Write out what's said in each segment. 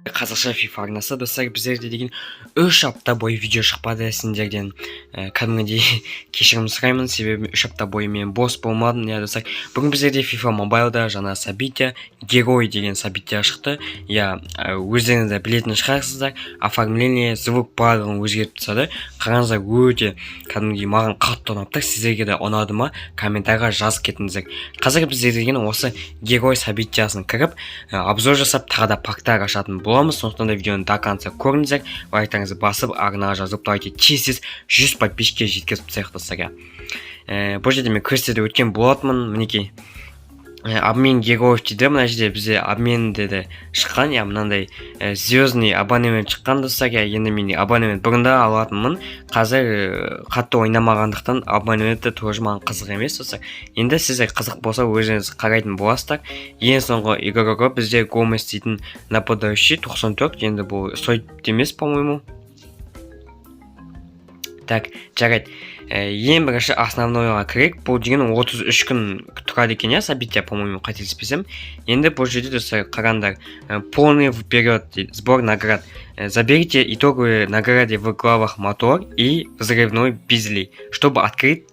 Қазақша ФИФА арнасы. Достар, біздерде деген 3 апта бойы видео шықпады. Сендерден кәдімгідей кешірім сұраймын, себебі 3 апта бойы мен бос болмадым. Иә, достар, бүгін біздерде FIFA Мобайлда жаңа событие, герой деген событие шықты. Иә, өздеріңіз де білетін шығарсыздар. Оформление, звук, барлығын өзгертіп тастады. Қараңыздар, өте кәдімгідей маған қатты ұнап тұр. Сіздерге де ұнады ма, комментарийға жазып кетіңіздер. Қазір біздер деген осы герой событиясын кіріп, обзор жасап, тағы да пактар ашатын боламыз. Сондықтан да видеоны до конца көріңіздер, лайктарыңызды басып, арнаға жазып, давайте тез тез 100 подписчикке жеткізіп тастайық, достар. Иә, бұл жерде мен квесттерде өткен болатынмын. Мінекей, обмен героев дейді. Мына жерде бізде обменде де шыққан, иә, мынандай звездный абонемент шыққан, достар. Иә, енді мен абонемент бұрында алатынмын, қазір қатты ойнамағандықтан абонемент тоже маған қызық емес, достар. Енді сіздер қызық болса, өзіңіз қарайтын боласыздар. Ең соңғы игрогы бізде Гомес дейтін нападающий, 94. Енді бұл стоит емес, по моему. Так, жарайды. Ең бірінші основнойға кірейік. Бұл деген 33 күн тұрады екен, иә, событие, по моему, қателеспесем. Енді бұл жерде, достар, қараңдар, полный вперед дейді, сбор наград. Заберите итоговые награды в главах мотор и взрывной Бизли, чтобы открыть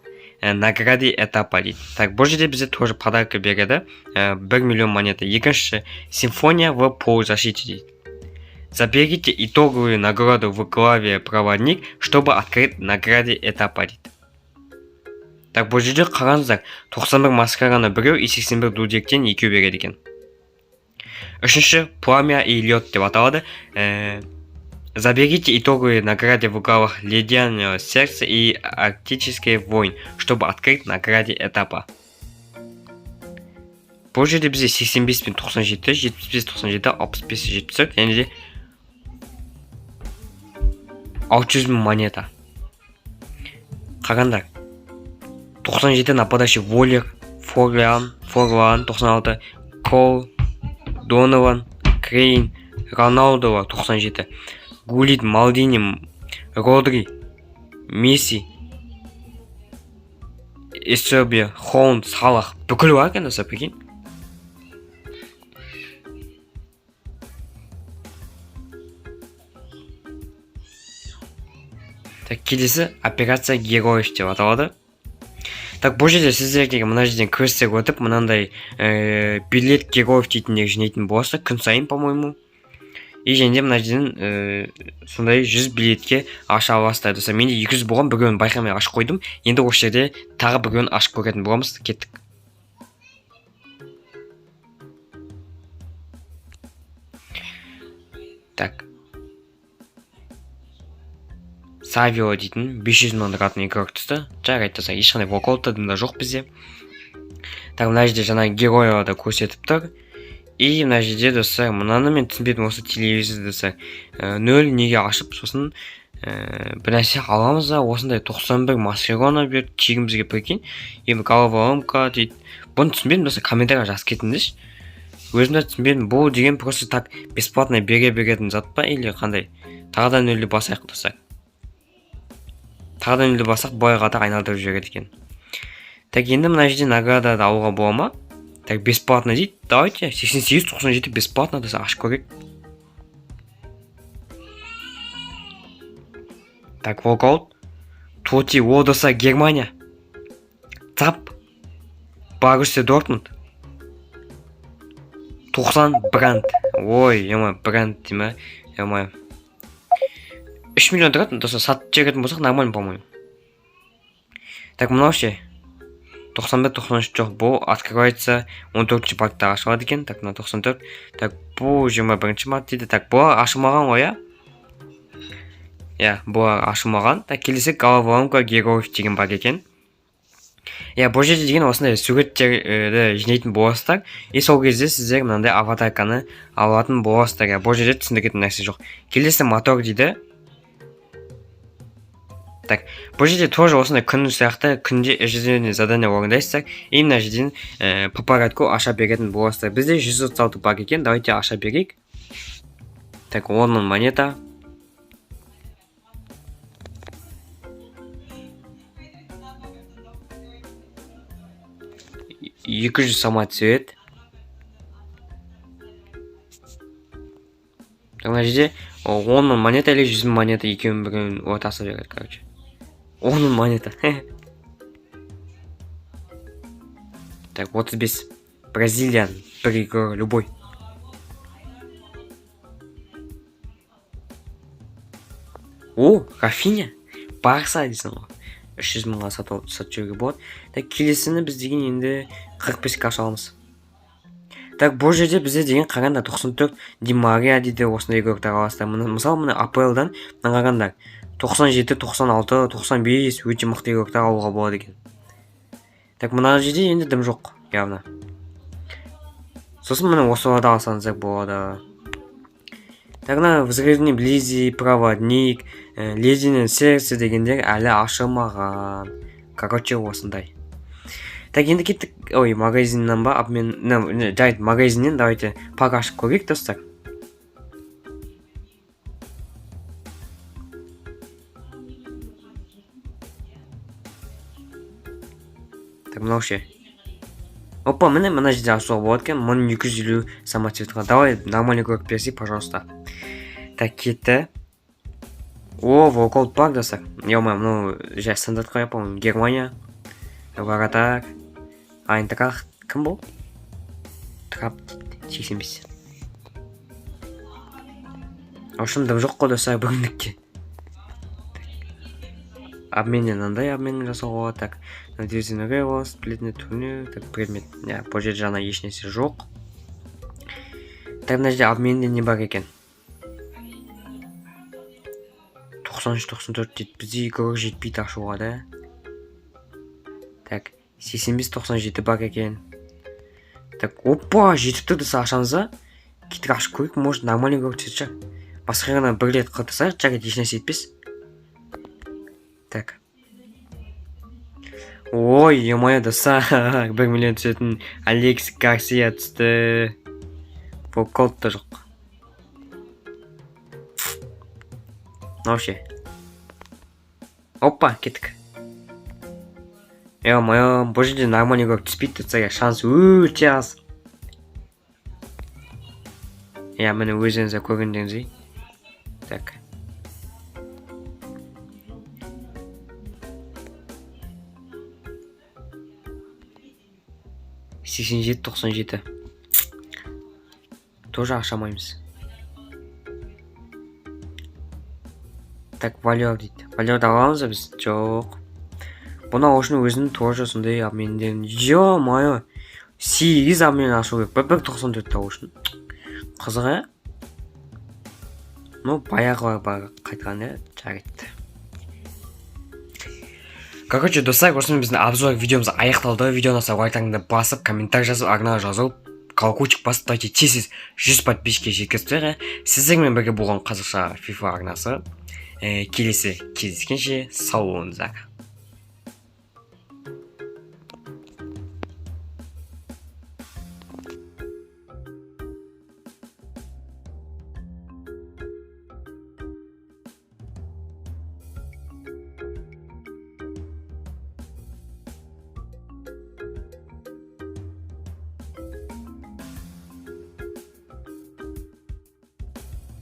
награды этапа дейді. Так, бұл жерде бізде тоже подарка береді, 1 миллион монета. Екінші, симфония в полузащите дейді. Заберите итоговую награду в главе проводник, чтобы открыть награды этапа дейді. Так, бұл жерде қараңыздар, 91 Маскерано біреу и 81 Дудектен екеу береді екен. Үшінші, пламя и лед деп аталады. Заберите итоговые награды в главах Ледяное сердце и Арктический воин, чтобы открыть награды этапа. Бұл жерде бізде 85 пен 97, 75, 97, 65, 74 және де 600 мың монета. Қараңдар, 97 нападающий Воллер, Форлан, Форлан, 96 Кол, Донован, Крейн, Роналдо бар 97, Гулит, Малдини, Родри, Месси, Эсебио, Холанд, Салах, бүкіл бар екен, достар, прикинь. Так, келесі операция героев деп аталады. Так, бұл жерде сіздерге мына жерден квесттер өтіп, мынандай билет героев дейтіндер жинайтын боласыздар күн сайын, по моему. И және де мына жерден сондай 100 билетке аша аласыздар. Достар, менде 200 болған, біреуін байқамай ашып қойдым. Енді осы жерде тағы біреуін ашып көретін боламыз. Кеттік. Так, Савио дейтін 500 мың тұратын игрок түсті. Жарайды, достар, ешқандай walkout та да жоқ бізде. Так, мына жерде жаңа геройларды көрсетіп тұр. И мына жерде, достар, мынаны мен түсінбедім, осы телевизор, достар. Нөл неге ашып, сосын бір нәрсе аламыз да, осындай 91 Маскерано берді тегін бізге, прикинь. Енді головоломка дейді. Бұны түсінбедім, достар, комментарийға жазып кетіңдерші. Өзім де түсінбедім. Бұл деген просто так бесплатно бере беретін зат па или қандай? Тағы да нөлді басайық, достар. Тағы да нөлді бассақ, былай да айналдырып жібереді екен. Так, енді мына жерде наградады алуға бола ма? Так, бесплатно дейді. Давайте 88, 97 бесплатно, достар, ашып көрейік. Так, walkout. Тоти, о, достар, Германия. Цап. Боруссия Дортмунд. 90 Бранд. Ой, ема, Бранд дей ма? Ема. 3 миллион тұрады, достар, сатып жіберетін болсақ, нормально, по-моему. Так, мынау ше? 91, 93 жоқ, бұл открывается 14 пакта ашылады екен. Так, мына 94. Так, бұл 21 март дейді. Так, бұл ашылмаған ғой, иә? Иә, бұл ашылмаған. Так, келесі головоломка героев деген бар екен. Иә, бұл жерде деген осындай суреттерді жинайтын боласыздар. И сол кезде сіздер мынандай аватарканы алатын боласыздар. Иә, бұл жерде түсіндіретін нәрсе жоқ. Келесі мотор дейді. Так, бұл жерде тоже осындай күн сияқты күнде ежедневный задание орындайсыздар. И мына жерден по порядку аша беретін боласыздар. Бізде 136 бар екен, давайте аша берейік. Так, 10 мың монета. 200 самоцвет. Мына жерде 10 000 монета или 100 000 монета, екеуінің біреуін ортасы береді, короче. 10 000 монета. Так, 35. Бразилиян, бір игрок, любой. О, Рафиня. Барса дейсің ғой. 300 мыңға сатып жіберуге болады. Так, келесіні біз деген енді 45-ке аша аламыз. Так, бұл жерде бізде деген, қараңдар, 94 Ди Мария дейді, осындай игроктар аласыздар. Міне, мысалы, мына АПЛ-дан мына қараңдар. 97, 96, 95 өте мықты игроктар алуға болады екен. Так, мына жерде енді дым жоқ, явно. Сосын міне осыларды алсаңыздар болады. Так, мына взрывный вблизи, проводник, ледяное сердце дегендер әлі ашылмаған. Короче, осындай. Так, енді кеттік. Ой, магазиннен ба, обмен, жарайды, магазиннен давайте пак ашып көрейік, достар. Так, мынау ше? Опа, міне, мына жерде ашуға болады екен. 1250 самоцветқа. Давай, нормальный көріп берсей, пожалуйста. Так, кетті. О, волкаут бар, достар. Ё-моё, мынау жай стандарт қой, по-моему. Германия. Вратарь. Айнтрахт. Кім бұл? Трап 85. В общем, дым жоқ қой, достар, бүгіндікке. Обменнен мынандай обмен жасауға болады. Так, сплетный турнир, так, предмет. Иә, бұл жерде жаңа ешнәрсе жоқ. Так, мына жерде обменде не бар екен? 93, 94 дейді. Бізде игрок жетпейді ашуға да. Так, 85, 97 бар екен. Так, опа, жетіп тұр десе, ашамыз ба? Кеттік, ашып көрейік, может, нормальный игрок түсетін шығар. Басқа ғана бір рет қыртысайық, жарайды, ешнәрсе етпес. Так. Ой, ё-моё, достар, 1 миллион түсетін Алекс Гарсия түсті. Волкаут та жоқ. Мынау ше? Опа, кеттік. Ё-моё, бұл жерде нормальный игрок түспейді, достар, шанс өте аз. Иә, міне, өздеріңіз көргендеріңіздей. Так. 87, 97. Тоже аша алмаймыз. Так, валер дейді. Валерді аламыз ба біз? Жоқ. Бұны алу үшін өзінің тоже сондай обмендерін. Ё-моё! 8 обмен ашу керек. Бір 94 алу үшін. Қызық, ә? Ну, баяғылар бар қайтқан, иә? Жарайды. Короче, достар, осымен біздің обзор видеомыз аяқталды. Видеоны ұнаса, лайктарыңды басып, комментарий жазып, арнаға жазылып, колокольчик басып, давайте тез тез 100 подписчикке жеткізіп тастайық, иә. Сіздермен бірге болған Қазақша FIFA арнасы. Келесі кездескенше сау болыңыздар.